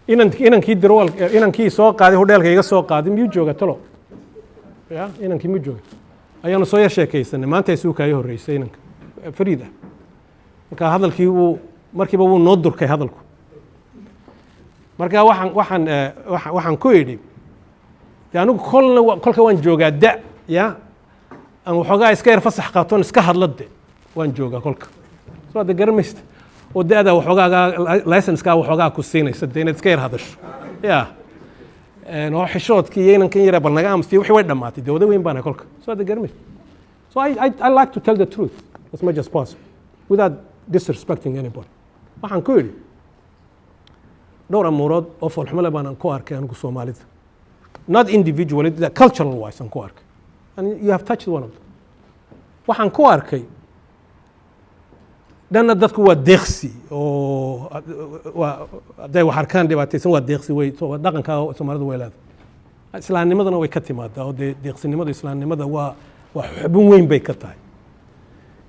Inankii dirwal, inankii soo qaaday, hodheelka iga soo qaaday, miyuu jooga talo? Ya, inankii miyuu jooga? Ayaanu soo yar sheekaysanay maanta, isuu kaaga horreysay, inanka fariid ah. Marka hadalkii wuu markiiba wuu noo durkay hadalku. Marka waxaan ku idhi, de anigu kolna kolka waan joogaa da ya aan waxoogaa iska yar fasax qaatoon iska hadlo, de waan joogaa kolka. Soo hadda garan maysta oo da-da waxoogaagaa license-kaa waxoogaa ku siinaysa de inaad iska yar hadasho ya oo xishoodkii iyo inankan yara bal naga aamustiyo wixii way dhammaatay. Dee wada weyn baana kolka. Soo hadda garan maysta. So I like to tell the truth as much as possible without disrespecting anybody. Waxaan ku idhi, dhowr amuurood oo foolxumo leh baanan ku arkay anigu Soomaalida, not individually, the cultural wise aan ku arkay, and you have touched one of them. Waxaan ku arkay dhanna dadku waa deeqsi oo waa hadday wax arkaan dhibaataysan waa deeqsi way dhaqanka Soomaalidu way leedahay. Islaamnimadana way ka timaadaa oo dee deeqsinimadu islaamnimada waa xubin weyn bay ka tahay.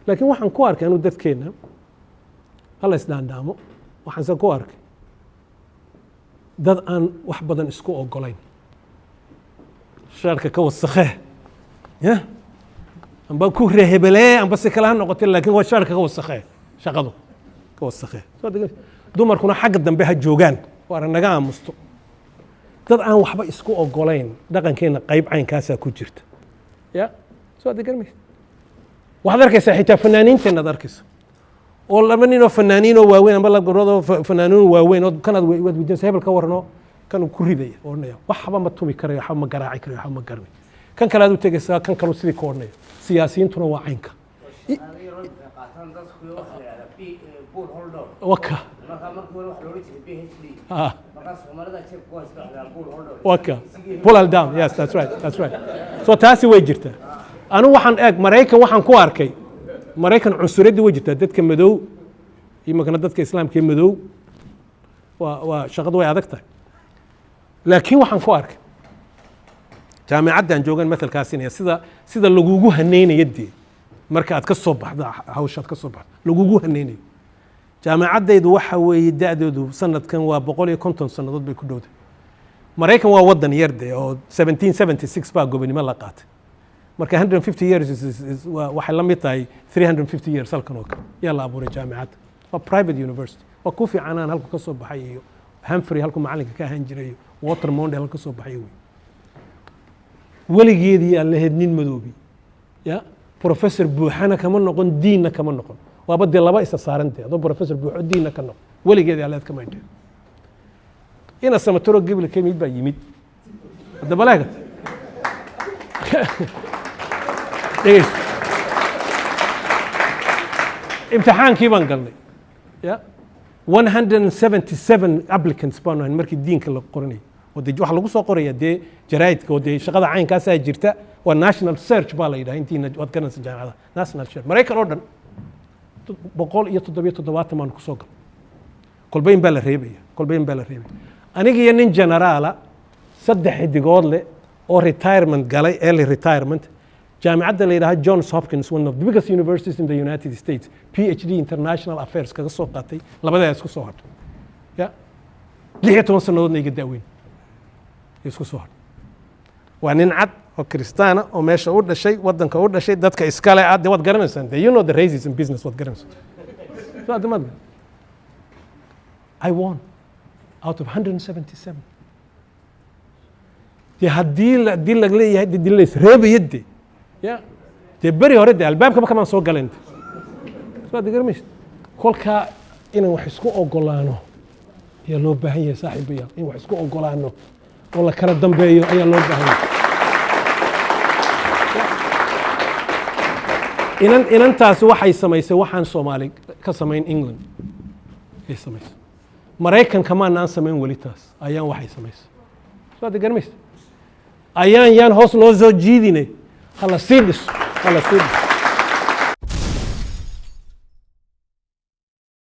Laakiin waxaan ku arkay anu dadkeenna hala isdhaandhaamo, waxaanse ku arkay dad aan wax badan isku ogolayn. Shaarka ka wasakhee ya amba ku rehebelee amba si kale ha noqotay, laakiin waa shaarka ka wasakhee, shaqadu ka wasakhee. Soo dumarkuna xagga dambe ha joogaan waana naga aamusto. Dad aan waxba isku ogolayn dhaqankeena qayb caynkaasaa ku jirta ya. Soo adda garmaysa, waxaad arkaysaa xitaa fanaaniinteenna ad arkaysa oo laba nin oo fanaaniin oo waaweyn amba laba gabdhood oo fanaaniin waaweyn oo kanaad waad weydiinaysa, hebel ka warano, kan ku ridaya oo odhanaya waxba ma tumi karayo, waxba ma garaaci karayo, waxba ma garanayo. Kan kale aad u tegaysaa, kan kalu sidii ka odhanaya. Siyaasiyiintuna waa caynka. Qaataan dadku waxa la yidhahdaa bull holdown. Waka. Marka markii hore waxa la odhan jiray PhD. Markaa Soomaalida jeebka ku haysta waxa la yidhahdaa bull holdown. Waka, pull down. Yes, that's right, that's right. So taasi way jirtaa. Anigu waxaan eeg Maraykan, waxaan ku arkay Maraykan cunsuriyadda way jirtaa, dadka madow imakana dadka islaamka ee madow waa shaqadu way adag tahay. Laakiin waxaan ku arkay jaamicaddan joogan matalkaa siinaya sida lagugu haneynayo dee marka aad ka soo baxdo hawshaad ka soo baxdo lagugu haneynayo. Jaamacaddaydu waxa weeye da-doodu sanadkan waa 150 sannadood bay ku dhowday. Maraykan waa waddan yar dee oo 1776 baa gobonimo la qaatay. Marka 150 years waxay la mid tahay 350 years halkan oo kale yaa la abuuray. Jaamicadda waa private university, waa ku fiicanaan halku ka soo baxay iyo Humphrey halku macalinka ka ahaan jiray iyo Walter Mondale halku ka soo baxay wey. Weligeedii aan lahayd nin madoobi ya professor buuxana kama noqon, diinna kama noqon. Waaba dee laba isa saaran dee adoo professor buuxo diinna ka noqon, weligeedii aan lahayd kama indheen. Ina Samataro gebel ka yimid baa yimid. Haddaba leegat dhegeyso, imtixaankii baan galnay ya 177 applicants baanu ahayn markii diinka la qoranayay oo dee waxaa lagu soo qoraya dee jaraa'idka oo dee shaqada caynkaasaa jirta. Waa national search baa la yidhaha, intiina waad garanaysa jaamacada national search. Maraykan oo dhan 177 baanu kusoo galnay. Kolbayn baa la reebaya, kolbayn baa la reebaya. Aniga iyo nin generaala saddex xidigood leh oo retirement galay, early retirement, jaamicadda la yidhaha Johns Hopkins, one of the biggest universities in the United States, PhD international affairs kaga soo qaatay, labadaa isku soo hadhay ya 16 sannadoodna iga daaweyn isku soo hadhay. Waa nin cad oo kiristaana oo meesha u dhashay, waddanka u dhashay, dadka iskale ah. Dee waad garanaysaan de, you know the racism business, waad garanaysaan. So hadda maad I won out of 177. Dee haddii la leeyahay dee la isreebaya de ya dee beri hore dee albaabkaba kamaan soo galayn. Soo hadda garamaysid, kolkaa inaan wax isku ogolaano ayaa loo baahan yahay, saaxiibayaal. In wax isku ogolaano oo la kala dambeeyo ayaa loo baahan yahay. Inantaasi waxay samaysay waxaan Soomaali ka samayn. England ay samaysay, Maraykan kamaanaan samayn weli taas. Ayaan waxay samaysay, soo hadda garamaysid, ayaan yaan hoos loo soo jiidine, hala sii dhiso, hala sii dhiso.